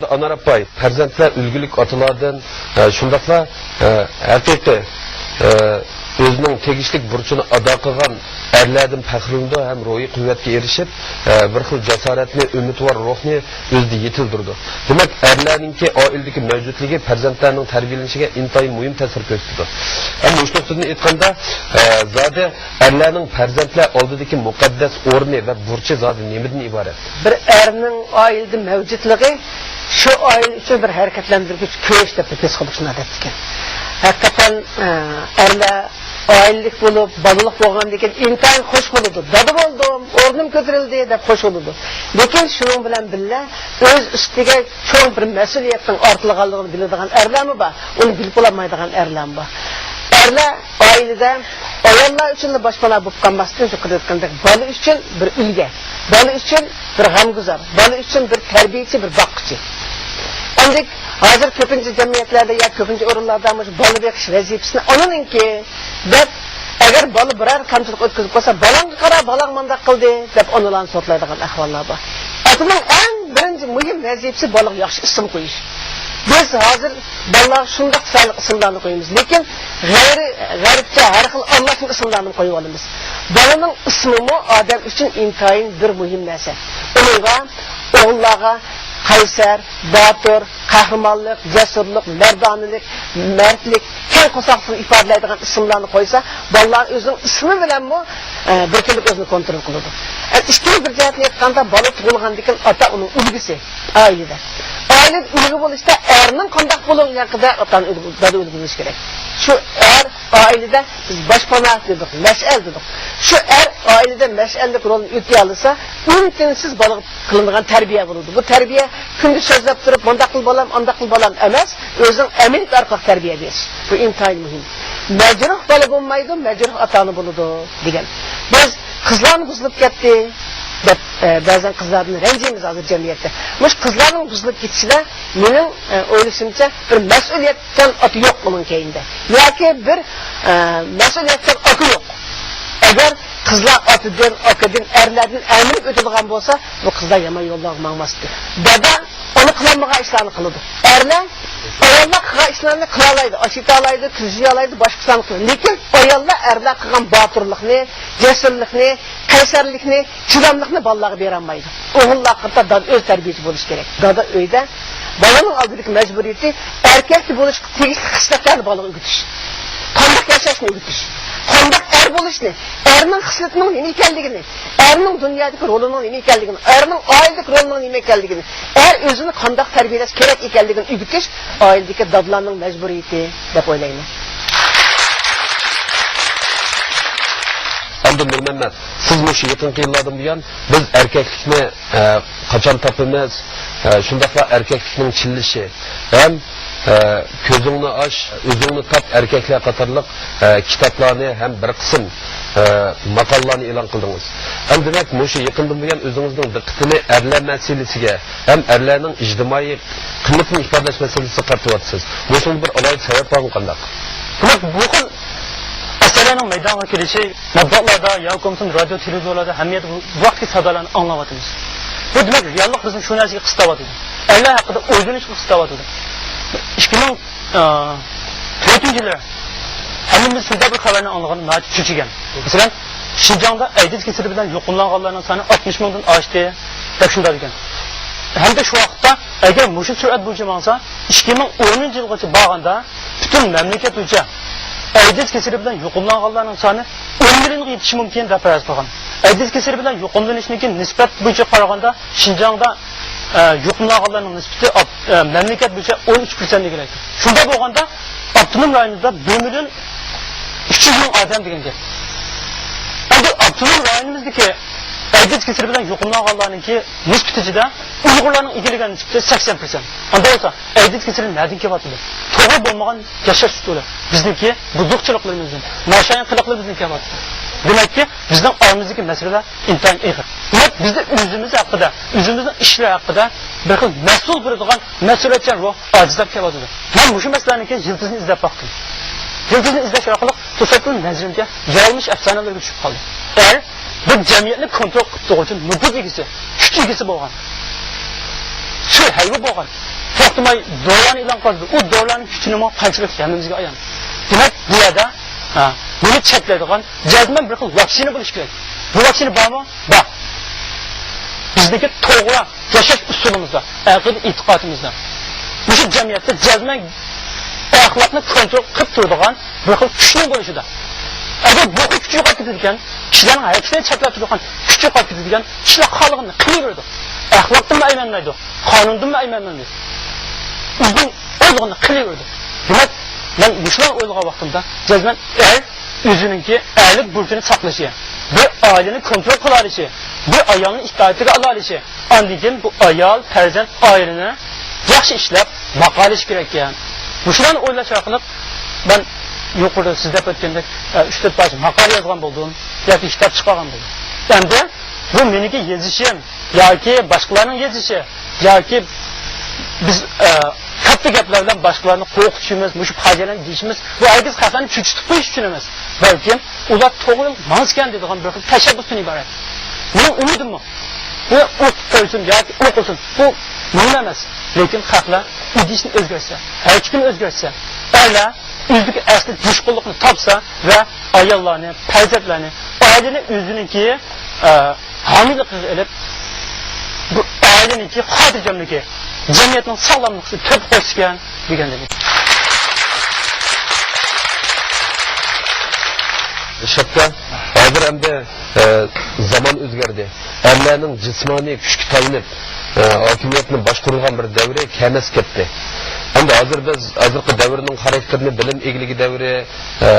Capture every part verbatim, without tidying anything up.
ئانار ئاپاي پەرزەنتلەر ئۈلگىلىك ئاتىلاردىن، ئە، شۇنداقلا، ئە، ھەقىقىي، ئە، ئۆزىنىڭ تېگىشلىك بۇرچىنى ئادا قىلغان ئەرلەردىن پەخىرلىنىدۇ ھەم روھىي قۇۋۋەتكە ئېرىشىپ، ئە، بىر خىل جاسارەتنى، ئۈمىدۋار روھنى ئۆزىدە يېتىلدۈرىدۇ. دېمەك، ئەرلەرنىڭكى ئائىلىدىكى مەۋجۇتلۇقى پەرزەنتلەرنىڭ تەربىيەلىنىشىگە ئىنتايىن مۇھىم تەسىر كۆرسىتىدۇ. ھەم مۇشۇ نۇقتىدىن ئېيتقاندا، ئە، زادى ئەرلەرنىڭ پەرزەنتلەر ئالدىدىكى مۇقەددەس ئورنى ۋە بۇرچى زادى نېمىدىن ئىبارەت؟ بىر ئەرنىڭ ئائىلىدە مەۋجۇتلۇقى شۇ ئائىلە ئۈچۈن بىر ھەرىكەتلەندۈرگۈچ كۈچ دەپ ھېس قىلىشنى ئادەتتىكەن. ھەقىقەتەن، ئە، ئەرلەر ئائىلىلىك بولۇپ، بالىلىق بولغاندىن كېيىن ئىنتايىن خۇش بولىدۇ. دادا بولدۇم، ئورنۇم كۆتۈرۈلدى دەپ خۇش بولىدۇ. لېكىن شۇنىڭ بىلەن بىللە ئۆز ئۈستىگە چوڭ بىر مەسئۇلىيەتنىڭ ئارتىلغانلىقىنى بىلىدىغان ئەرلەرمۇ بار، ئۇنى بىلىپ بولالمايدىغان ئەرلەرمۇ بار. ئەرلەر ئائىلىدە ئاياللار ئۈچۈنلا باشپانا بولۇپ قالماستىن، يۇقىرىدا ئېيتقاندەك، بالا ئۈچۈن بىر ئۈلگە، بالا ئۈچۈن بىر غەمگۇزار، بالا ئۈچۈن بىر تەربىيىچى، بىر باققۇچى. ئەمدى ھازىر كۆپىنچە جەمئىيەتلەردە يا كۆپىنچە ئورۇنلاردا مۇشۇ بالا بېقىش ۋەزىپىسىنى ئانىنىڭكى دەپ، ئەگەر بالا بىرەر كەمچىلىك ئۆتكۈزۈپ قالسا، بالاڭغا قارا، بالاڭ مانداق قىلدى دەپ ئانىلارنى سوتلايدىغان ئەھۋاللار بار. ئاتىنىڭ ئەڭ بىرىنچى مۇھىم ۋەزىپىسى بالىغا ياخشى ئىسىم قويۇش. بىز ھازىر بالىلارغا شۇنداق چىرايلىق ئىسىملارنى قويىمىز، لېكىن غەيرىي، غەربچە ھەر خىل ئارىلاشما ئىسىملارنى قويۇۋالىمىز. بالىنىڭ ئىسمىمۇ ئادەم ئۈچۈن ئىنتايىن بىر مۇھىم نەرسە. ئۇنىڭغا، ئوغۇللارغا قەيسەر، باتۇر، قەھرىمانلىق، جەسۇرلۇق، مەردانىلىك، مەردلىك، كەڭ قورساقلىقنى ئىپادىلەيدىغان ئىسىملارنى قويسا، بالىلار ئۆزىنىڭ ئىسمى بىلەنمۇ، ئە، بىر تۈرلۈك ئۆزىنى كونترول قىلىدۇ. ئە، ئىككىنچى بىر جەھەتتىن ئېيتقاندا، بالا تۇغۇلغاندىن كېيىن ئاتا ئۇنىڭ ئۈلگىسى، ئائىلىدە. ئائىلىدە ئۈلگە بولۇشتا ئەرنىڭ قانداق بولۇشى ھەققىدە ئاتا ئۈلگە، دادا ئۈلگە بولۇشى كېرەك. شۇ ئەر ئائىلىدە بىز باشپانا دېدۇق، مەشئەل دېدۇق. شۇ ئەر ئائىلىدە مەشئەللىك رولىنى ئۆتىيالىسا، ئۈن-تىنسىز بالىغا قىلىنىدىغان تەربىيە بولىدۇ. بۇ تەربىيە كۈندە سۆزلەپ تۇرۇپ، مۇنداق قىل بالام، ئانداق قىل بالام ئەمەس، ئۆزىنىڭ ئەمەلىيەت ئارقىلىق تەربىيە بېرىش. بۇ ئىنتايىن مۇھىم. مەجرۇھ بالا بولمايدۇ، مەجرۇھ ئاتا-ئانا بولىدۇ، دېگەن. بىز قىزلارمۇ بۇزۇلۇپ كەتتى دەپ، ئە، بەزەن قىزلاردىن رەنجىيمىز ھازىر جەمئىيەتتە. مۇشۇ قىزلارنىڭ بۇزۇلۇپ كېتىشىدە مېنىڭ، ئە، ئويلىشىمچە، بىر مەسئۇلىيەتچان ئاتا يوق ئۇنىڭ كەينىدە. ياكى بىر، ئە، مەسئۇلىيەتچان ئاكا يوق. ئەگەر قىزلار ئاتىدىن، ئاكىدىن، ئەرلەردىن ئەمىنىپ ئۆتىدىغان بولسا، بۇ قىزلار يامان يوللارغا ماڭماستى. دادا ئانا قىلالمىغان ئىشلارنى قىلىدۇ. ئەرلەر، ئاياللار قىلغان ئىشلارنى قىلالايدۇ، ئاچ يېتەلايدۇ، تۈز يېيەلايدۇ، باشقىسىنى قىلىدۇ. لېكىن ئاياللار ئەرلەر قىلغان باتۇرلۇقنى، جەسۇرلۇقنى، قەيسەرلىكنى، چىداملىقنى بالىلارغا بېرەلمەيدۇ. ئوغۇللارغا قارىتا دادا ئۆزى تەربىيىچى بولۇشى كېرەك. دادا ئۆيدە بالىنىڭ ئالدىدىكى مەجبۇرىيىتى ئەركەكتە بولۇشقا تېگىشلىك خىسلەتلەرنى بالىغا ئۆگىتىش. قانداق ياشاشنى ئۆگىتىش. قانداق ئەر بولۇشنى، ئەرنىڭ خىسلىتىنىڭ نېمە ئىكەنلىكىنى، ئەرنىڭ دۇنيادىكى رولىنىڭ نېمە ئىكەنلىكىنى، ئەرنىڭ ئائىلىدىكى رولىنىڭ نېمە ئىكەنلىكىنى، ئەر ئۆزىنى قانداق تەربىيەلەش كېرەك ئىكەنلىكىنى ئۆگىتىش ئائىلىدىكى دادىلارنىڭ مەجبۇرىيىتى دەپ ئويلايمەن. ئاندىن نۇرمەممەت، سىز مۇشۇ يېقىنقى يىللاردىن بۇيان بىز ئەركەكلىكنى، ئە، قاچان تاپىمىز، ئە، شۇنداقلا ئەركەكلىكنىڭ چىللىشى ھەم، ئە، كۆزۈڭنى ئاچ، ئۆزۈڭنى تاپ ئەركەكلەر قاتارلىق، ئە، كىتابلارنى ھەم بىر قىسىم، ئە، ماقالىلارنى ئېلان قىلدىڭىز. ھەم دېمەك، مۇشۇ يېقىندىن بۇيان ئۆزىڭىزنىڭ دىققىتىنى ئەرلەر مەسىلىسىگە ھەم ئەرلەرنىڭ ئىجتىمائىي قىممىتىنى ئىپادىلەش مەسىلىسىگە قارىتىۋاتىسىز. بۇنىڭدا بىر ئالاھىدە سەۋەب بارمۇ قانداق؟ دېمەك، بۇ خىل ئەسەرلەرنىڭ مەيدانغا كېلىشى مەتبۇئاتلاردا ياكى بولمىسا رادىيو، تېلېۋىزورلاردا ھەممە يەردە بۇ، بۇ ھەقتىكى سادالارنى ئاڭلاۋاتىمىز. بۇ دېمەك، رېئاللىق بىزنى شۇ نەرسىگە قىستاۋاتىدۇ. ئەرلەر ھەققىدە ئويلىنىشقا قىستاۋاتىدۇ. ئىككى مىڭ تۆتىنچى يىلى ھەممىمىز شۇنداق بىر خەۋەرنى ئاڭلىغاندا ناھايىتى چۆچۈگەن. مەسىلەن، شىنجاڭدا ئەيدىز كېسىلى بىلەن يۇقۇملانغانلارنىڭ سانى ئاتمىش مىڭدىن ئاشتى، دەپ شۇنداق دېگەن. ھەمدە شۇ ۋاقىتتا، ئەگەر مۇشۇ سۈرئەت بويىچە ماڭسا، ئىككى مىڭ ئونىنچى يىلغىچە بارغاندا، پۈتۈن مەملىكەت بويىچە ئەيدىز كېسىلى بىلەن يۇقۇملانغانلارنىڭ سانى ئون مىليونغا يېتىشى مۇمكىن، دەپ پەرەز قىلغان. ئەيدىز كېسىلى بىلەن يۇقۇملىنىشنىڭكى نىسبەت بويىچە قارىغاندا، شىنجاڭدا، ئە، يۇقۇملانغانلارنىڭ نىسبىتى ئاپ-، ئە، مەملىكەت بويىچە ئون ئۈچ پىرسەنت ئىگىلەيدۇ. شۇنداق بولغاندا، ئاپتونوم رايونىمىزدا بىر مىليون ئۈچ يۈز مىڭ ئادەم دېگەن گەپ. ئەمدى ئاپتونوم رايونىمىزدىكى ئەيدىز كېسىلى بىلەن يۇقۇملانغانلارنىڭكى نىسبىتى ئىچىدە ئۇيغۇرلارنىڭ ئىگىلىگەن نىسبىتى سەكسەن پىرسەنت. ئانداق بولسا، ئەيدىز كېسىلى نەدىن كېلىۋاتىدۇ؟ توغرا بولمىغان ياشاش ئۇسۇلى. بىزنىڭكى بۇزۇقچىلىقلىرىمىزدىن، ناشايان قىلىقلىرىمىزدىن كېلىۋاتىدۇ. دېمەككى، بىزنىڭ ئارىمىزدىكى مەسىلىلەر ئىنتايىن ئېغىر. دېمەك، بىزدە ئۆزىمىز ھەققىدە، ئۆزىمىزنىڭ ئىشلىرى ھەققىدە بىر خىل مەسئۇل بىلىدىغان مەسئۇلىيەتچان روھ ئاجىزلاپ كېلىۋاتىدۇ. مەن مۇشۇ مەسىلىنىڭكى يىلتىزىنى ئىزدەپ باقتىم. يىلتىزىنى ئىزدەش ئارقىلىق توساتتىن نەزىرىمگە يارالمىش ئەپسانىلەرگە چۈشۈپ قالدىم. ئەر بىر جەمئىيەتنى كونترول قىلىپ تۇرغۇچى نوپۇز ئىگىسى، كۈچ ئىگىسى بولغان. سۈر ھەيۋە بولغان. ئىجتىمائىي دورىلارنى ئېلان قىلىۋاتىدۇ. ئۇ دورىلارنىڭ كۈچىنىمۇ قانچىلىك ھەممىمىزگە ئايان. دېمەك، بۇ يەردە، ھە، بۇنى چەكلەيدىغان جەزمەن بىر خىل ۋاكسىنا بولۇشى كېرەك. بۇ ۋاكسىنا بارمۇ؟ بار. بىزنىڭكى توغرا ياشاش ئۇسۇلىمىزدا، ئەقىدە ئېتىقادىمىزدا، مۇشۇ جەمئىيەتتە جەزمەن ئەخلاقنى كونترول قىلىپ تۇرىدىغان بىر خىل كۈچنىڭ بولۇشىدا. ئەگەر بۇ خىل كۈچ يوقاپ كېتىدىكەن، كىشىلەرنىڭ ھەرىكىتىنى چەكلەپ تۇرىدىغان كۈچ يوقاپ كېتىدىكەن، كىشىلەر خالىغىنىنى قىلىۋېرىدۇ. ئەخلاقتىنمۇ ئەيمەنمەيدۇ، قانۇندىنمۇ ئەيمەنمەيدۇ. ئۆزىنىڭ ئويلىغىنىنى قىلىۋېرىدۇ. دېمەك، مەن مۇشۇلارنى ئويلىغان ۋاقتىمدا جەزمەن ئەر ئۆزىنىڭكى ئەرلىك بۇرچىنى ساقلىشى، بىر ئائىلىنى كونترول قىلالىشى، بىر ئايالنى ئىتائىتىگە ئالالىشى، ئاندىن كېيىن بۇ ئايال، پەرزەنت، ئائىلىنى ياخشى ئىشلەپ باقالىشى كېرەككەن. مۇشۇلارنى ئويلاش ئارقىلىق مەن يۇقىرىدا سىز دەپ ئۆتكەندەك، ئە، ئۈچ تۆت پارچە ماقالە يازغان بولدۇم ياكى كىتاب چىقارغان بولدۇم. ئەمدى بۇ مېنىڭكى يېزىشىم ياكى باشقىلارنىڭ يېزىشى ياكى بىز، ئە، كاتتا گەپلەر بىلەن باشقىلارنى قورقۇتۇشىمىز، مۇشۇ پاجىئەلەرنى دېيىشىمىز، بۇ ھەرگىز خەقلەرنى چۆچۈتۈپ قويۇش ئۈچۈن ئەمەس. بەلكىم ئۇلار توغرا يول ماڭسىكەن دەيدىغان بىر خىل تەشەببۇستىن ئىبارەت. مېنىڭ ئۈمىدىممۇ، بۇ ئوقۇپ قويسۇن ياكى ئوقۇسۇن، بۇ مۇھىم ئەمەس. لېكىن خەقلەر ئىدىيىسىنى ئۆزگەرتسە، ھەرىكىتىنى ئۆزگەرتسە، ئەرلەر ئۆزىدىكى ئەسلى جۇشقۇنلۇقنى تاپسا ۋە ئاياللارنى، پەرزەنتلەرنى، ئائىلىنى ئۆزىنىڭكى، ئە، ھامىيلىقىغا ئېلىپ، بۇ ئائىلىنىڭكى خاتىرجەملىكى، جەمئىيەتنىڭ ساغلاملىقى ئۈچۈن تۆھپە قوشسىكەن دېگەندىن. شەككە، ھازىر ئەمدى، ئە، زامان ئۆزگەردى. ئەرلەرنىڭ جىسمانىي كۈچكە تايىنىپ، ئە، ھاكىمىيەتنى باشقۇرىدىغان بىر دەۋرى كەمەسكە كەتتى. ئەمدى ھازىر بىز ھازىرقى دەۋرنىڭ خاراكتېرىنى بىلىم ئىگىلىكى دەۋرى، ئە،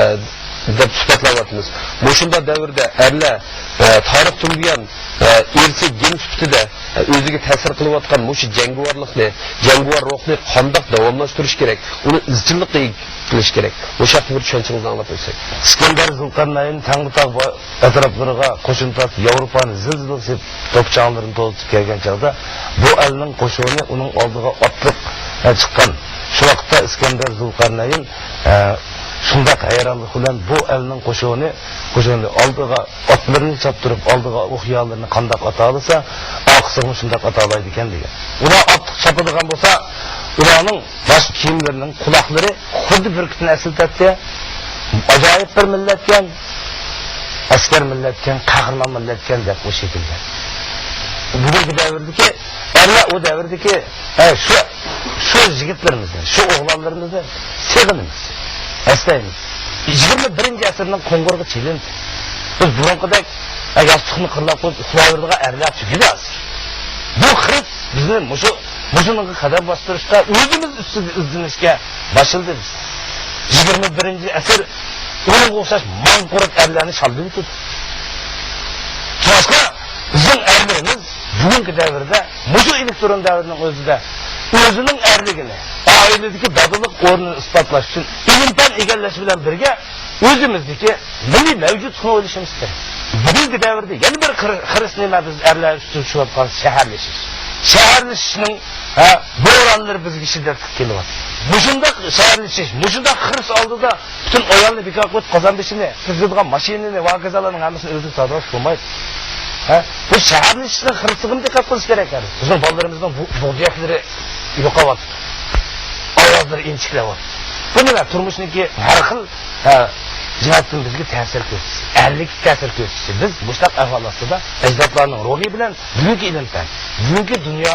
دەپ سۈپەتلەۋاتىمىز. مۇشۇنداق دەۋردە ئەرلەر، ئە، تارىختىن بۇيان، ئە، ئىرسىي گېن سۈپىتىدە، ئە، ئۆزىگە تەسىر قىلىۋاتقان مۇشۇ جەڭگىۋارلىقنى، جەڭگىۋار روھنى قانداق داۋاملاشتۇرۇش كېرەك؟ ئۇنى ئىزچىللىققا ئىگە قىلىش كېرەك. بۇ ھەقتە بىر چۈشەنچىڭىزنى ئاڭلاپ ئۆتسەك. ئىسكەندەر زۇلقەرنەين تەڭرىتاغ با-، ئەتراپلىرىغا قوشۇن تارتىپ، ياۋروپانى زىلزىلە سېلىپ، توپا-چاڭلىرىنى تولدۇرۇپ كەلگەن چاغدا، بۇ ئەلنىڭ قوشۇنى ئۇنىڭ ئالدىغا ئاتلىق، ئە، چىققان. شۇ ۋاقىتتا ئىسكەندەر زۇلقەرنەين، ئە، شۇنداق ھەيرانلىق بىلەن بۇ ئەلنىڭ قوشۇنى، قوشۇنى ئالدىغا ئاتلىرىنى چاپتۇرۇپ، ئالدىغا ئوق-يالىرىنى قانداق ئاتالىسا، ئارقىسىغىمۇ شۇنداق ئاتالايدىكەن دېگەن. ئۇلار ئاتلىق چاپىدىغان بولسا، ئۇلارنىڭ باش كىيىملىرىنىڭ قۇلاقلىرى خۇددى بۈركۈتنى ئەسلىتەتتى. ئاجايىپ بىر مىللەتكەن، ئەسكەر مىللەتكەن، قەھرىمان مىللەتكەن دەپ ئۇ شەكىلدە. بۈگۈنكى دەۋردىكى ئەرلەر ئۇ دەۋردىكى، ئە، شۇ، شۇ يىگىتلىرىمىزنى، شۇ ئوغلانلىرىمىزنى سېغىنىمىز، ئەسلەيمىز. يىگىرمە بىرىنچى ئەسىرنىڭ قوڭغۇرىقى چېلىندى. بىز بۇرۇنقىدەك، ئە، ياستۇقنى قىرلاپ قويۇپ ئۇخلاۋېرىدىغان ئەرلەر تۈگىدى ھازىر. بۇ خىرىس بىزنى مۇشۇ، مۇشۇنىڭغا قەدەم باستۇرۇشتا ئۆزىمىز ئۈستىدە ئىزدىنىشكە باشلىدى بىز. يىگىرمە بىرىنچى ئەسىر ئۇنىڭغا ئوخشاش ماڭقۇرت ئەرلەرنى شاللىۋېتىدۇ. شۇڭلاشقا بىزنىڭ ئەرلىرىمىز بۈگۈنكى دەۋردە، مۇشۇ ئېلېكترون دەۋرىنىڭ ئۆزىدە ئۆزىنىڭ ئەرلىكىنى، ئائىلىدىكى دادىلىق ئورنىنى ئىسپاتلاش ئۈچۈن ئىلىم-پەن ئىگىلەش بىلەن بىرگە، ئۆزىمىزدىكى مىللىي مەۋجۇتلۇقنى ئويلىشىمىز كېرەك. بۈگۈنكى دەۋردە يەنە بىر خىر-، خىرىس نېمە بىز ئەرلەر ئۈستىدە چۈشۈۋاتقان شەھەرلىشىش. شەھەرلىشىشنىڭ، ھە، بورانلىرى بىزگە شىددەتلىك كېلىۋاتىدۇ. مۇشۇنداق شەھەرلىشىش، مۇشۇنداق خىرىس ئالدىدا پۈتۈن ئايالنى بىكار قىلىپ، قازان بېشىنى، سىزىدىغان ماشىنىنى ۋە ھاكازالارنىڭ ھەممىسىنى ئۆزىگە ساتىۋالسا بولمايدۇ. ھە؟ بۇ شەھەرلىشىشنىڭ خىرىسىغىمۇ دىققەت قىلىش كېرەك ھەر. بىزنىڭ بالىلىرىمىزنىڭ بۇ-، بۇغدىيەكلىرى يوقاۋاتىدۇ. ئاۋازلىرى ئىنچىكلەۋاتىدۇ. بۇ نېمە؟ تۇرمۇشنىڭكى ھەر خىل، ھە، جەھەتتىن بىزگە تەسىر كۆرسىتىشى، ئەرلىككە تەسىر كۆرسىتىشى. بىز مۇشۇنداق ئەھۋال ئاستىدا ئەجدادلارنىڭ روھى بىلەن بۈگۈنكى ئىلىم-پەن، بۈگۈنكى دۇنيا،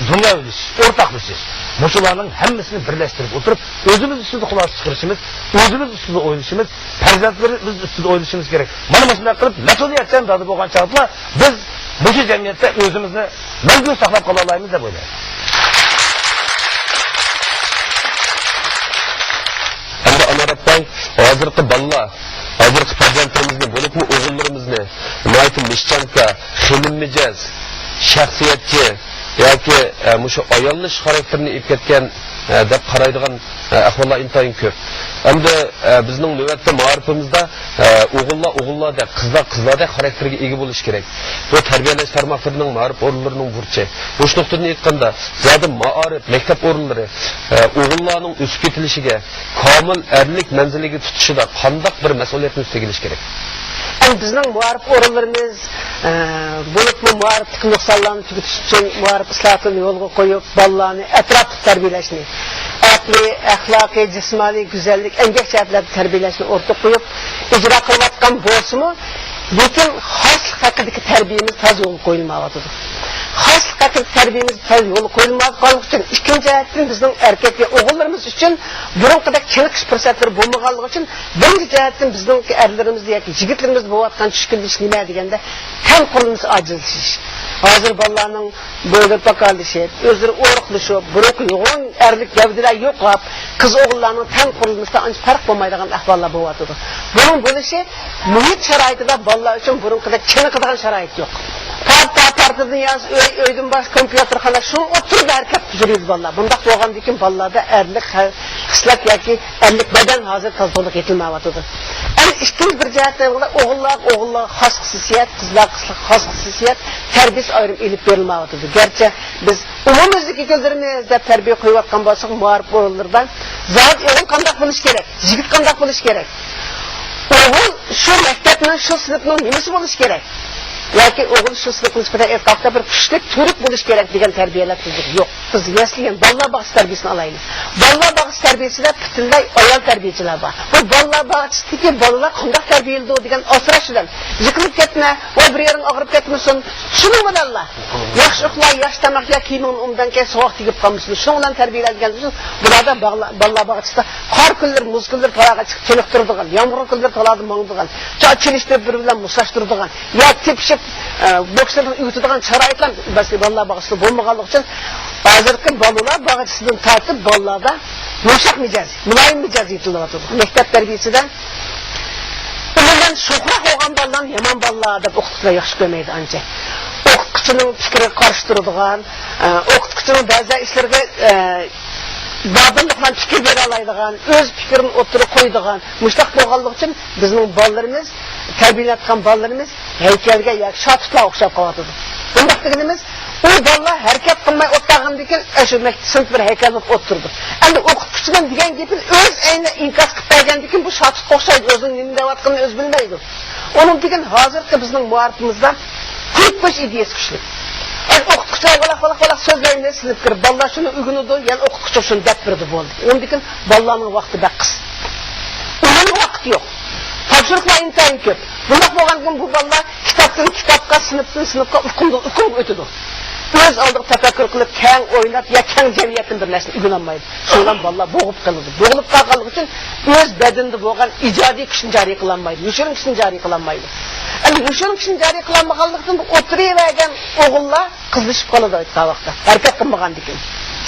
دۇنيا ئۆگىنىش، ئورتاقلىشىش، مۇشۇلارنىڭ ھەممىسىنى بىرلەشتۈرۈپ ئولتۇرۇپ، ئۆزىمىز ئۈستىدە خۇلاسە چىقىرىشىمىز، ئۆزىمىز ئۈستىدە ئويلىشىمىز، پەرزەنتلىرىمىز ئۈستىدە ئويلىشىمىز كېرەك. مانا مۇشۇنداق قىلىپ، مەسئۇلىيەتچان دادا بولغان چاغدىلا بىز مۇشۇ جەمئىيەتتە ئۆزىمىزنى مەڭگۈ ساقلاپ قالالايمىز دەپ ئويلايمەن. ئەمدى ئانار ئاپاي، ھازىرقى بالىلار، ھازىرقى پەرزەنتلىرىمىزنى، بولۇپمۇ ئوغۇللىرىمىزنى ناھايىتى مىشچانكا، خېنىم مىجەز، شەخسىيەتچى ياكى، ئە، مۇشۇ ئاياللىشىش خاراكتېرىنى ئېلىپ كەتكەن، ئە، دەپ قارايدىغان، ئە، ئەھۋاللار ئىنتايىن كۆپ. ئەمدى، ئە، بىزنىڭ نۆۋەتتە مائارىپىمىزدا، ئە، ئوغۇللار ئوغۇللاردەك، قىزلار قىزلاردەك خاراكتېرگە ئىگە بولۇشى كېرەك. بۇ تەربىيەلەش تارماقلىرىنىڭ، مائارىپ ئورۇنلىرىنىڭ بۇرچى. مۇشۇ نۇقتىدىن ئېيتقاندا، زادى مائارىپ، مەكتەپ ئورۇنلىرى، ئە، ئوغۇللارنىڭ ئۆسۈپ يېتىلىشىگە، كامىل ئەرلىك مەنزىلىگە تۇتۇشىدا قانداق بىر مەسئۇلىيەتنى ئۈستىگە ئېلىش كېرەك؟ بىزنىڭ مائارىپ ئورۇنلىرىمىز، ئە، بولۇپمۇ مائارىپتىكى نۇقسانلارنى تۈگىتىش ئۈچۈن مائارىپ ئىسلاھاتىنى يولغا قويۇپ، بالىلارنى ئەتراپلىق تەربىيەلەشنى، ئەقلىي، ئەخلاقىي، جىسمانىي، گۈزەللىك، ئەمگەك جەھەتلەردە تەربىيەلەشنى ئورتىغا قويۇپ ئىجرا قىلىۋاتقان بولسىمۇ، لېكىن خاسلىق ھەققىدىكى تەربىيەمىز تازا يولغا قويۇلمايۋاتىدۇ. خاسلىق ھەققىدىكى تەربىيەمىز تازا يولغا قويۇلمايۋاتقانلىقى ئۈچۈن، ئىككىنچى جەھەتتىن بىزنىڭ ئەركەك ۋە ئوغۇللىرىمىز ئۈچۈن بۇرۇنقىدەك چېنىقىش پۇرسەتلىرى بولمىغانلىقى ئۈچۈن، بىرىنچى جەھەتتىن بىزنىڭ ئەرلىرىمىزدە ياكى يىگىتلىرىمىزدە بولۇۋاتقان چۈشكۈنلىشىش نېمە دېگەندە، تەن قۇرۇلمىسى ئاجىزلىشىش. ھازىر بالىلارنىڭ بويلىرى پاكارلىشىپ، ئۆزلىرى ئورۇقلىشىپ، بۇرۇنقى يوغان ئەرلىك گەۋدىلەر يوقاپ، قىز ئوغۇللارنىڭ تەن قۇرۇلمىسىدا ئانچە پەرق بولمايدىغان ئەھۋاللار بولۇۋاتىدۇ. بۇنىڭ بولۇشى مۇھىت شارائىتىدا بالىلار ئۈچۈن بۇرۇنقىدەك چېنىقىدىغان شارائىت يوق. پارتا، پارتىدىن ياز، ئۆي، ئۆيدىن باش، كومپيۇتېرخانا، شۇنىڭ ئوتتۇرىدا ھەرىكەت يۈرىدۇ بالىلار. بۇنداق بولغاندىن كېيىن بالىلاردا ئەرلىك خە-، خىسلەت ياكى ئەرلىك بەدەن ھازىر تازا تولۇق يېتىلمەيۋاتىدۇ. ئەمدى ئىككىنچى بىر جەھەتتىن ئوغۇللار، ئوغۇللارغا خاس خۇسۇسىيەت، قىزلارغا خاس خۇسۇسىيەت، تەربىيەسى ئايرىم ئېلىپ بېرىلمەيۋاتىدۇ. گەرچە بىز ئومۇميۈزلۈك يېتىلدۈرىمىز دەپ تەربىيە قويۇۋاتقان بولساق، مائارىپ ئورۇنلىرىدا زادى ئوغۇل قانداق بولۇشى كېرەك، يىگىت قانداق بولۇشى كېرەك، ئوغۇل شۇ مەكتەپنىڭ، شۇ سىنىپنىڭ نېمىسى بولۇشى كېرەك ياكى ئوغۇل شۇ سىنىپنىڭ نىسبەتەن ئېيتقاندا بىر كۈچلۈك تۈۋرۈك بولۇشى كېرەك دېگەن تەربىيەلەر تۈزۈك يوق. بىز يەسلى، يەنى بالىلار باغچىسى تەربىيەسىنى ئالايلى. بالىلار باغچىسى تەربىيەسىدە پۈتۈنلەي ئايال تەربىيەچىلەر بار. بۇ بالىلار باغچىسىدىكى بالىلار قانداق تەربىيەلىنىدۇ دېگەن ئاسراش بىلەن، يىقىلىپ كەتمە، ۋاي بىر يېرىڭ ئاغرىپ كەتمىسۇن، شۇنىڭ بىلەنلا ياخشى ئۇخلا، ياخشى تاماق يە، كىيىمىڭنى ئوبدان كىي، سوغۇق تېگىپ قالمىسۇن، شۇنىڭ بىلەن تەربىيەلەنگەن ئۈچۈن بۇلاردا بالىلار، بالىلار باغچىسىدا قار كۈنلىرى، مۇز كۈنلىرى تالاغا چىقىپ چېنىقتۇرىدىغان، يامغۇر كۈنلىرى تالادا ماڭىدىغان، چا-، چېلىشتۇرۇپ بىر بىلەن مۇشتلاشتۇرىدىغان، يا تېپىشىپ، ئە، بوكسلىرىنى ئۆگىتىدىغان شارائىتلار بەزى بالىلار باغچىسىدا بولمىغانلىقى ئۈچۈن، ھازىرقى بالىلار باغچىسىدىن تارتىپ بالىلاردا يۇمشاق مىجەز، مۇلايىم مىجەز يېتىلىۋاتىدۇ. مەكتەپ تەربىيەسىدە ئومۇمەن شوخراق بولغان بالىلارنى يامان بالىلار دەپ ئوقۇتقۇچىلار ياخشى كۆرمەيدۇ ئانچە. ئوقۇتقۇچىنىڭ پىكرىگە قارشى تۇرىدىغان، ئە، ئوقۇتقۇچىنىڭ بەزى ئىشلىرىغا، ئە، دادىللىق بىلەن پىكىر بېرەلەيدىغان، ئۆز پىكرىنى ئوتتۇرىغا قويىدىغان، مۇشۇنداق بولغانلىقى ئۈچۈن بىزنىڭ بالىلىرىمىز، تەربىيەلەۋاتقان بالىلىرىمىز ھەيكەلگە ياكى شاتۇتلارغا ئوخشاپ قېلىۋاتىدۇ. بۇنداق دېگىنىمىز، ئۇ بالىلار ھەرىكەت قىلماي ئولتۇرغاندىن كېيىن، ئاشۇ مەكتەپ سىنىپتا بىر ھەيكەل بولۇپ ئولتۇرىدۇ. ئەمدى ئوقۇتقۇچىنىڭ دېگەن گېپىنى ئۆز ئەينى ئىنكاس قىلىپ بەرگەندىن كېيىن، بۇ شاتۇتقا ئوخشايدۇ، ئۆزىنىڭ نېمە دەۋاتقىنىنى ئۆزى بىلمەيدۇ. ئۇنىڭدىن كېيىن ھازىرقى بىزنىڭ مائارىپىمىزدا قۇيۇپ قويۇش ئىدىيەسى كۈچلۈك. ئەمدى ئوقۇتقۇچىلار ۋالاق، ۋالاق، ۋالاق سۆزلەيمىز، سىنىپ كىرىپ، بالىلار شۇنى ئۆگىنىدۇ، يەنە ئوقۇتقۇچى شۇنى دەپ بېرىدۇ، بولدى. ئۇنىڭدىن كېيىن بالىلارنىڭ ۋاقتى بەك قىس. ئوينىغان ۋاقىت يوق. تاپشۇرۇقلار ئىنتايىن كۆپ. بۇنداق بولغاندىن كېيىن بۇ بالىلار كىتابتىن كىتابقا، سىنىپتىن سىنىپقا، ئۇقۇمدىن ئۇقۇمغا ئۆتىدۇ. ئۆز ئالدىغا تەپەككۇر قىلىپ، كەڭ ئويلاپ يا كەڭ جەمئىيەتتىن بىر نەرسىنى ئۆگىنەلمەيدۇ. شۇنىڭ بىلەن بالىلار بوغۇپ قالىدۇ. بوغۇلۇپ قالغانلىقى ئۈچۈن ئۆز بەدىنىدە بولغان ئىجادىي كۈچنى جارى قىلالمايدۇ، يوشۇرۇن كۈچنى جارى قىلالمايدۇ. ئەمدى يوشۇرۇن كۈچنى جارى قىلالمىغانلىقتىن بۇ ئولتۇرۇۋەرگەن ئوغۇللار قىزىشىپ قالىدۇ ئايتقان ۋاقىتتا. ھەرىكەت قىلمىغاندىكىن.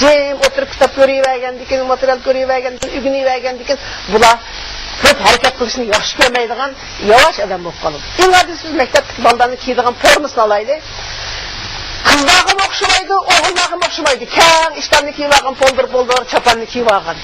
جىم ئولتۇرۇپ كىتاب كۆرۈۋەرگەندىكىن، ماتېرىيال كۆرۈۋەرگەندىكىن، ئۆگىنىۋەرگەندىكىن بۇلار كۆپ ھەرىكەت قىلىشنى ياخشى كۆرمەيدىغان ياۋاش ئادەم بولۇپ قالىدۇ. ئەڭ ئاددىيسى بىز مەكتەپتىكى بالىلارنىڭ كىيىدىغان فورمىسىنى ئالايلى. قىزلارغىمۇ ئوخشىمايدۇ، ئوغۇللارغىمۇ ئوخشىمايدۇ. كەڭ ئىشتاننى كىيىۋالغان، پولدۇر، پولدۇر چاپاننى كىيىۋالغان.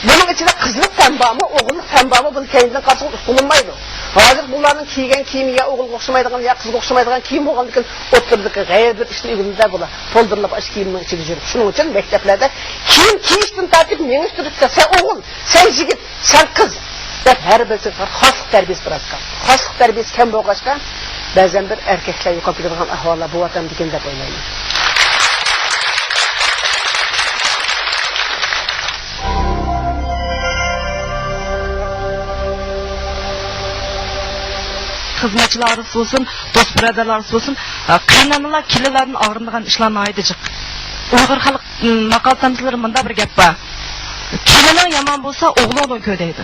بۇنىڭ ئىچىدە قىزلىق تەن بارمۇ، ئوغۇللۇق تەن بارمۇ، بۇنى كەينىدىن قارىسىڭىز ئۇقۇلمايدۇ. ھازىر بۇلارنىڭ كىيگەن كىيىمى يا ئوغۇلغا ئوخشىمايدىغان، يا قىزغا ئوخشىمايدىغان كىيىم بولغاندىكىن ئوتتۇرىدىكى غەيرىي بىر ئىشنى ئۆگىنىدۇ بۇلار. پولدۇرلاپ ئاشۇ كىيىمنىڭ ئىچىدە يۈرۈپ. شۇنىڭ ئۈچۈن مەكتەپلەردە كىيىم كىيىشتىن تارتىپ مېڭىشتۇرۇپ، سەن ئوغۇل، سەن يىگىت، سەن قىز دەپ ھەر بىرسىگە خاسلىق تەربىيەسى بىراز كەم. خاسلىق تەربىيەسى كەم بولغاچقا، بەزەن بىر ئەركەكلەر يوقاپ كېتىدىغان ئەھۋاللار بولۇۋاتامدىكىن دەپ ئويلايمەن. خىزمەتچىلەر ئارىسى بولسۇن، دوست بۇرادەرلەر ئارىسى بولسۇن، قېيىنئانىلار كېلىنلەردىن ئاغرىنىدىغان ئىشلار ناھايىتى جىق. ئۇيغۇر خەلق، م، ماقال تەنزىلىرىدا مۇنداق بىر گەپ بار. كېلىنىڭ يامان بولسا، ئوغلۇڭدىن كۆر دەيدۇ.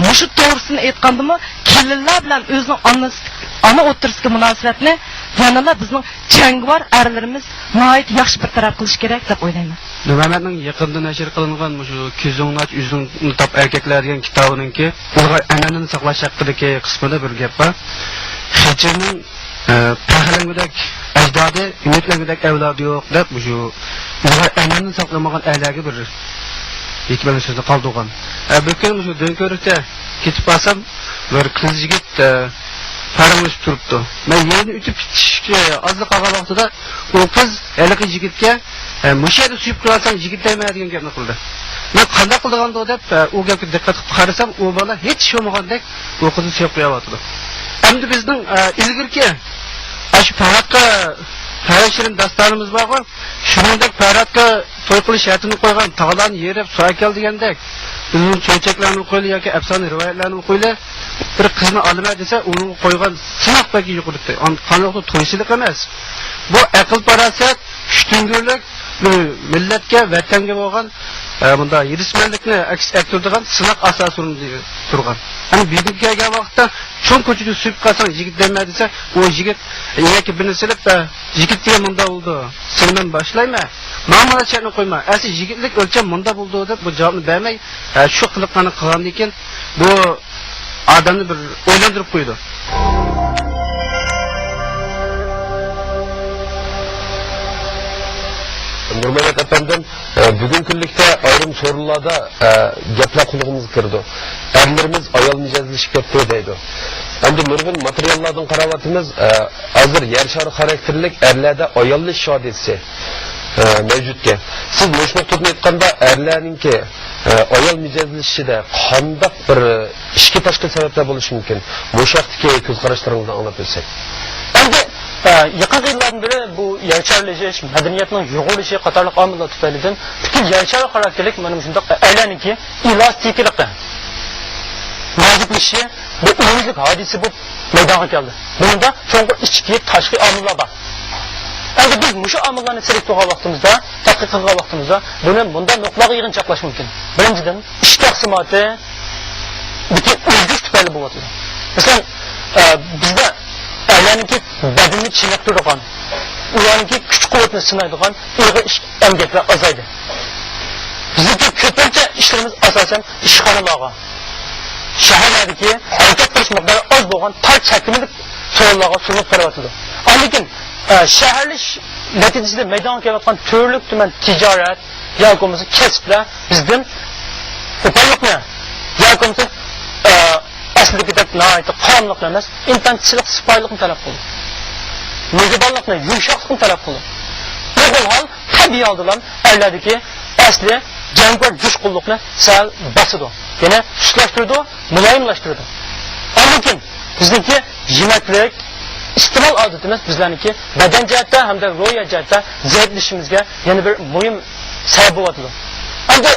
مۇشۇ توغرىسىنى ئېيتقاندىمۇ، كېلىنلەر بىلەن ئۆزىنىڭ ئانىسى، ئانا ئوتتۇرىسىدىكى مۇناسىۋەتنى يەنىلا بىزنىڭ جەڭگىۋار ئەرلىرىمىز ناھايىتى ياخشى بىر تەرەپ قىلىشى كېرەك دەپ ئويلايمەن. نۇرمەمەتنىڭ يېقىندا نەشر قىلىنغان مۇشۇ كۆزۈڭنى ئاچ، ئۆزۈڭنى تاپ ئەركەكلەر دېگەن كىتابىنىڭكى ئۇيغۇر ئەنئەنىنى ساقلاش ھەققىدىكى قىسمىدا بىر گەپ بار. خېچىرنىڭ، ئە، پەخىرلەنگۈدەك ئەجدادى، ئۈمىدلەنگۈدەك ئەۋلادى يوق دەپ، مۇشۇ ئۇيغۇر ئەنئەنىنى ساقلىمىغان ئەرلەرگە بىر ئېيتىپ بەرگەن سۆزنى قالدۇرغان. ئە، بىر كۈنى مۇشۇ دۆڭكۆۋرۈكتە كېتىپ بارسام، بىر قىز يىگىت، ئە، پاراڭلىشىپ تۇرۇپتۇ. مەن يېرىدىن ئۆتۈپ كېتىشكە ئازلا قالغان ۋاقتىدا ئۇ قىز ھېلىقى يىگىتكە، ئە، مۇشۇ يەردە سۆيۈپ قويۇۋالساڭ يىگىت دەيمەن دېگەن گەپنى قىلدى. مەن قانداق قىلىدىغاندۇ دەپ، ئە، ئۇ گەپكە دىققەت قىلىپ قارىسام، ئۇ بالا ھېچ ئىش بولمىغاندەك ئۇ قىزنى سۆيۈپ قويۇۋاتىدۇ. ئەمدى بىزنىڭ، ئە، ئىلگىرىكى ئاشۇ پەرھاتقا، پەرھات شېرىن داستانىمىز بارغۇ، شۇنىڭدەك پەرھاتقا توي قىلىش شەرتىنى قويغان، تاغلارنى يېرىپ سۇ ئەكەل دېگەندەك، ئۇزۇن چۆچەكلەرنى ئوقۇيلى ياكى ئەپسانە رىۋايەتلەرنى ئوقۇيلى، بىر قىزنى ئالىمەن دېسە، ئۇنىڭغا قويغان سىناق بەك يۇقىرى. قانداقتۇر تويچىلىق ئەمەس. بۇ ئەقىل-پاراسەت، كۈچتۈڭگۈرلۈك، مىللەتكە، ۋەتەنگە بولغان، ئە، بۇنداق ھېرىسمەنلىكنى ئەكس ئەتتۈرىدىغان سىناق ئاساسى ئورنىدا تۇرغان. ئەمدى بۈگۈنگە كەلگەن ۋاقىتتا چوڭ كوچىدا سۈيۈپ قالساڭ يىگىت دەيمەن دېسە، ئۇ يىگىت يەنە بىرنى سېلىپ، ئە، يىگىت دېگەن مۇنداق بولىدۇ، سېنى مەن باشلايمەن، ماڭا مانا چەتنى قويما، ئەسلى يىگىتلىك ئۆلچەم مۇنداق بولىدۇ دەپ بۇ جاۋابنى بەرمەي، ئە، شۇ قىلىقلارنى قىلغاندىن كېيىن بۇ ئادەمنى بىر ئويلاندۇرۇپ قويىدۇ. نۇرمەمەت ئەپەندىم، ئە، بۈگۈنكى كۈنلۈكتە ئايرىم سورۇنلاردا، ئە، گەپلەر قۇلىقىمىزغا كىرىدۇ. ئەرلىرىمىز ئايال مىجەزلىشىپ كەتتى دەيدۇ. ئەمدى نۇرغۇن ماتېرىياللاردىن قاراۋاتىمىز، ئە، ھازىر يەر شارى خاراكتېرلىك ئەرلەردە ئاياللىشىش ھادىسىسى، ئە، مەۋجۇتكەن. سىز مۇشۇ نۇقتىدىن ئېيتقاندا، ئەرلەرنىڭكى، ئە، ئايال مىجەزلىشىشىدە قانداق بىر ئىچكى تاشقى سەۋەبلەر بولۇشى مۇمكىن؟ مۇشۇ ھەقتىكى كۆز قاراشلىرىڭىزنى ئاڭلاپ ئۆتسەك. ئەمدى، ئە، يېقىنقى يىللاردىن بېرى بۇ يەر شارلىشىش، مەدەنىيەتنىڭ يۇغۇرۇلۇشى قاتارلىق ئامىللار تۈپەيلىدىن پۈتۈن يەر شارى خاراكتېرلىك مانا مۇشۇنداق ئەرلەرنىڭكى ئېلاستىكىلىقى، نازۇكلىشىشى بۇ ئومۇميۈزلۈك ھادىسە بولۇپ مەيدانغا كەلدى. بۇنىڭدا چوڭقۇر ئىچكى، تاشقى ئامىللار بار. ئەمدى بىز مۇشۇ ئامىللارنى سېلىشتۇرغان ۋاقتىمىزدا، تەتقىق قىلغان ۋاقتىمىزدا، بۇنى مۇنداق نۇقتىلارغا يىغىنچاقلاش مۇمكىن. بىرىنچىدىن، ئىش تەقسىماتىدىكى ئۆزگىرىش تۈپەيلى بولۇۋاتىدۇ. مەسىلەن، ئە، بىزدە ئەرلەرنىڭكى بەدىنىنى چېنىقتۇرىدىغان، ئۇلارنىڭكى كۈچ-قۇۋۋىتىنى سىنايدىغان ئېغىر ئىش ئەمگەكلەر ئازايدى. بىزنىڭكى كۆپىنچە ئىشلىرىمىز ئاساسەن ئىشخانىلارغا، شەھەرلەردىكى ھەرىكەت قىلىش مىقدارى ئاز بولغان تار چەكلىمىلىك سورۇنلارغا سۇنۇلۇپ قېلىۋاتىدۇ. ئاندىن كېيىن، ئە، شەھەرلىشىش نەتىجىسىدە مەيدانغا كېلىۋاتقان تۈرلۈك تۈمەن تىجارەت ياكى بولمىسا كەسىپلەر بىزدىن قوپاللىقنى ياكى بولمىسا، ئە، ئەسلىدىكىدەك ناھايىتى قاراملىقنى ئەمەس، ئىنتايىن سىلىق سىپايىلىقنى تەلەپ قىلىدۇ. مېھرىبانلىقنى، يۇمشاقلىقنى تەلەپ قىلىدۇ. بۇ خىل ھال تەبىئىي ھالدىلا ئەرلەردىكى ئەسلى جەڭگىۋار جۇشقۇنلۇقنى سەل باسىدۇ. يەنى سۇسلاشتۇرىدۇ، مۇلايىملاشتۇرىدۇ. ئاندىن كېيىن بىزنىڭكى يېمەكلىك، ئىستېمال ئادىتىمىز بىزلەرنىڭكى بەدەن جەھەتتە ھەمدە روھىي جەھەتتە زەئىپلىشىشىمىزگە يەنە بىر مۇھىم سەۋەب بولۇۋاتىدۇ. ئەمدى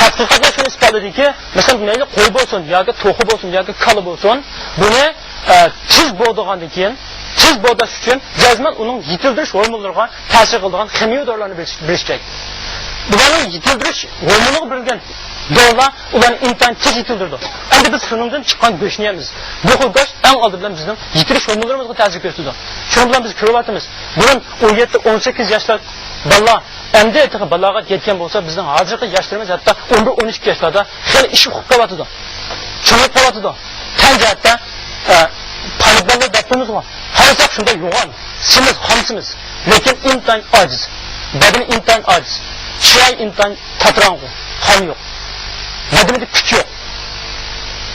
تەتقىقاتلار شۇنى ئىسپاتلىدىكى، مەسىلەن، مەيلى قوي بولسۇن ياكى توخۇ بولسۇن ياكى كالا بولسۇن، بۇنى، ئە، تېز بوغىدىغاندىن كېيىن، تېز بوغداش ئۈچۈن جەزمەن ئۇنىڭ يېتىلدۈرۈش ھورمونلىرىغا تەسىر قىلىدىغان خىمىيە دورىلارنى بېرىش، بېرىش كېرەك. بۇلارنىڭ يېتىلدۈرۈش ھورمونىغا بېرىلگەن دورىلار ئۇلارنى ئىنتايىن تېز يېتىلدۈرىدۇ. ئەمدى بىز شۇنىڭدىن چىققان گۆشنى يەيمىز. بۇ خىل گۆش ئەڭ ئالدى بىلەن بىزنىڭ يېتىلىش ھورمونلىرىمىزغا تەسىر كۆرسىتىدۇ. شۇنىڭ بىلەن بىز كۆرۈۋاتىمىز. بۇرۇن ئون يەتتە، ئون سەككىز ياشلار بالىلار ئەمدى تېخى بالاغەتكە يەتكەن بولسا، بىزنىڭ ھازىرقى ياشلىرىمىز ھەتتا ئون بىر، ئون ئىككى ياشلاردا خېلى ئىش ئۇقۇپ قېلىۋاتىدۇ. چوڭىيىپ قېلىۋاتىدۇ. تەن جەھەتتە، ئە، پالىپ بالىلار دەپ تۇرىمىزغۇ. قارىساق شۇنداق يوغان، سېمىز، خام سېمىز، لېكىن ئىنتايىن ئاجىز. بەدىنى ئىنتايىن ئاجىز. چىرايى ئىنتايىن تاتىراڭغۇ، قان يوق. بەدىنىدە كۈچ يوق.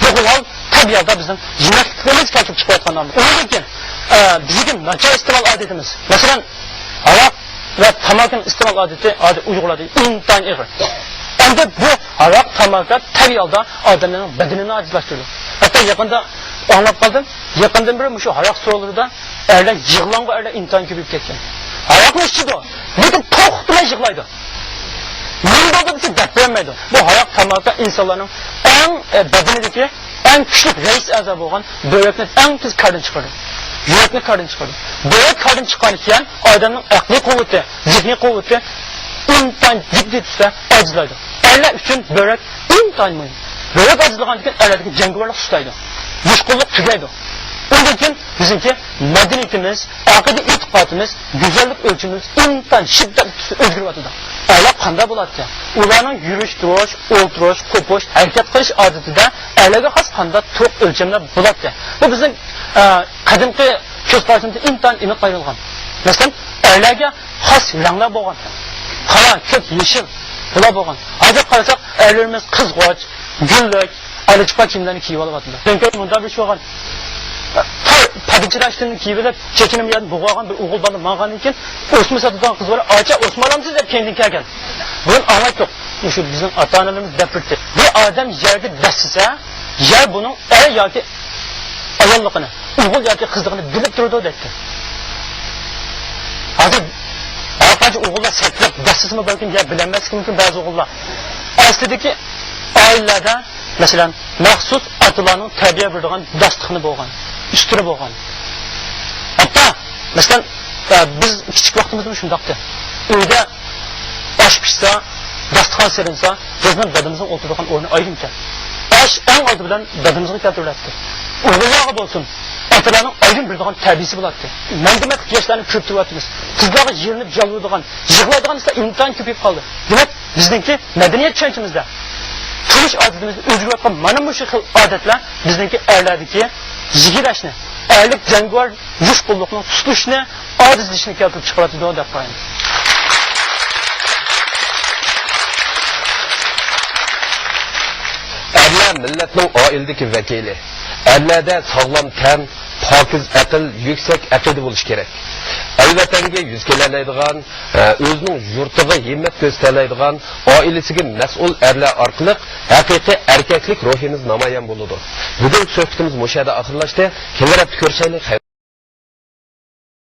بۇ خىل ھال تەبىئىي ھالدا بىزنىڭ يېمەكلىكلىرىمىز كەلتۈرۈپ چىقىۋاتقان ئامىل. ئۇنىڭدىن كېيىن، ئە، بىزنىڭكى ناچار ئىستېمال ئادىتىمىز. مەسىلەن، ھاراق ۋە تاماكىنىڭ ئىستېمال ئادىتى ھازىر ئۇيغۇرلاردا ئىنتايىن ئېغىر. ئەمدى بۇ ھاراق، تاماكا تەبىئىي ھالدا ئادەملەرنىڭ بەدىنىنى ئاجىزلاشتۇرىدۇ. ھەتتا يېقىندا ئاڭلاپ قالدىم، يېقىندىن بېرى مۇشۇ ھاراق سورۇنلىرىدا ئەرلەر، يىغلاڭغۇ ئەرلەر ئىنتايىن كۆپىيىپ كەتكەن. ھاراقنى ئىچىدۇ، لېكىن توختىماي يىغلايدۇ. نېمە بولدى دېسە، دەپ بېرەلمەيدۇ. بۇ ھاراق، تاماكا ئىنسانلارنىڭ ئەڭ، ئە، بەدىنىدىكى ئەڭ كۈچلۈك رەئىس ئەزا بولغان بۆرەكنى ئەڭ تېز كاردىن چىقىرىدۇ. يۈرەكنى كاردىن چىقىرىدۇ. بۆرەك كاردىن چىققاندىن كېيىن ئادەمنىڭ ئەقلىي قۇۋۋىتى، زېھنىي قۇۋۋىتى ئىنتايىن جىددىي تۈستە ئاجىزلايدۇ. ئەرلەر ئۈچۈن بۆرەك ئىنتايىن مۇھىم. بۆرەك ئاجىزلىغاندىن كېيىن ئەرلەردىكى جەڭگىۋارلىق سۇسلايدۇ. جۇشقۇنلۇق تۈگەيدۇ. ئۇندىن كېيىن بىزنىڭكى مەدەنىيىتىمىز، ئەقىدە ئېتىقادىمىز، گۈزەللىك ئۆلچىمىمىز ئىنتايىن شىددەتلىك تۈستە ئۆزگىرىۋاتىدۇ. ئەرلەر قانداق بولاتتى؟ ئۇلارنىڭ يۈرۈش تۇرۇش، ئولتۇرۇش، قوپۇش، ھەرىكەت قىلىش ئادىتىدە ئەرلەرگە خاس قانداق تۇرۇق ئۆلچەملەر بولاتتى؟ بۇ بىزنىڭ، ئە، قەدىمكى كۆز قارىشىمىزدا ئىنتايىن ئېنىق ئايرىلغان. مەسىلەن، ئەرلەرگە خاس رەڭلەر بولغان. قارا، كۆك، يېشىل بۇلار بولغان. ھازىر قارىساق، ئەرلىرىمىز قىزغۇچ، گۈللۈك، ئالا چىققان كىيىملەرنى كىيىۋالىۋاتىدۇ. بۇرۇنقى مۇنداق بىر ئىش بولغان. تار پادىچىراش كىيىۋېلىپ، چېچىنى بۇ يەردىن بوغۇۋالغان بىر ئوغۇل بالا ماڭغاندىن كېيىن، ئوسما ساتىدىغان قىز بالا، «ئاچا، ئوسما ئالامسىز؟» دەپ كەينىدىن كەلگەن. بۇرۇن ئاڭلايتتۇق. مۇشۇ بىزنىڭ ئاتا-ئانىلىرىمىز دەپ بېرىتتى. بىر ئادەم يەرگە دەسسىسە، يەر بۇنىڭ ئەر ياكى ئايال ئوغۇللۇقىنى، ئوغۇل ياكى قىزلىقىنى بىلىپ تۇرىدۇ دەيتتى. ھازىر ھەر قانچە ئوغۇللار سەتلەپ دەسسىسىمۇ بەلكىم يا بىلەلمەسلىكى مۇمكىن بەزى ئوغۇللار. ئەسلىدىكى ئائىلىلەردە، مەسىلەن، مەخسۇس ئاتىلارنىڭ تەربىيە بېرىدىغان داستىخىنى بولغان، ئۈستىلى بولغان. ھەتتا، مەسىلەن، ئە، بىز كىچىك ۋاقتىمىزدىمۇ شۇنداقتى. ئۆيدە ئاش پىشسا، داستىخان سېلىنسا، بىزنىڭ دادىمىزنىڭ ئولتۇرىدىغان ئورنى ئايرىمكەن. ئاش ئەڭ ئالدى بىلەن دادىمىزغا كەلتۈرۈلەتتى. ئوغۇللارغا بولسۇن، ئاتىلارنىڭ ئايرىم بېرىدىغان تەربىيىسى بولاتتى. مەڭگۈمەتلىك ياشلارنى كۆرۈپ تۇرۇۋاتىمىز. قىزلارغا يېرىنىپ يالۋۇرىدىغان، يىغلايدىغان ئىشلار ئىنتايىن كۆپىيىپ قالدى. دېمەك، بىزنىڭكى مەدەنىيەت چۈشەنچىمىزدە، تۇرمۇش ئادىتىمىزدە ئۆزگىرىۋاتقان مانا مۇشۇ خىل ئادەتلەر بىزنىڭكى ئەرلەردىكى يىگىرەشنى، ئەرلىك جەڭگىۋار يۇش قۇللۇقنىڭ تۇتۇشنى، ئاجىزلىشىشنى كەلتۈرۈپ چىقىرىۋاتىدۇ دەپ قارايمەن. ئەرلەر مىللەتنىڭ ئائىلىدىكى ۋەكىلى. ئەرلەردە ساغلام تەن، پاكىز ئەقىل، يۈكسەك ئەقىدە بولۇشى كېرەك. ئەل ۋەتەنگە يۈز كېلەلەيدىغان، ئۆزىنىڭ يۇرتىغا ھىممەت كۆرسىتەلەيدىغان، ئائىلىسىگە مەسئۇل ئەرلەر ئارقىلىق ھەقىقىي ئەركەكلىك روھىمىز نامايان بولىدۇ. بۈگۈنكى سۆھبىتىمىز مۇشۇ يەردە ئاخىرلاشتى. كېلەر ھەپتە كۆرۈشەيلى.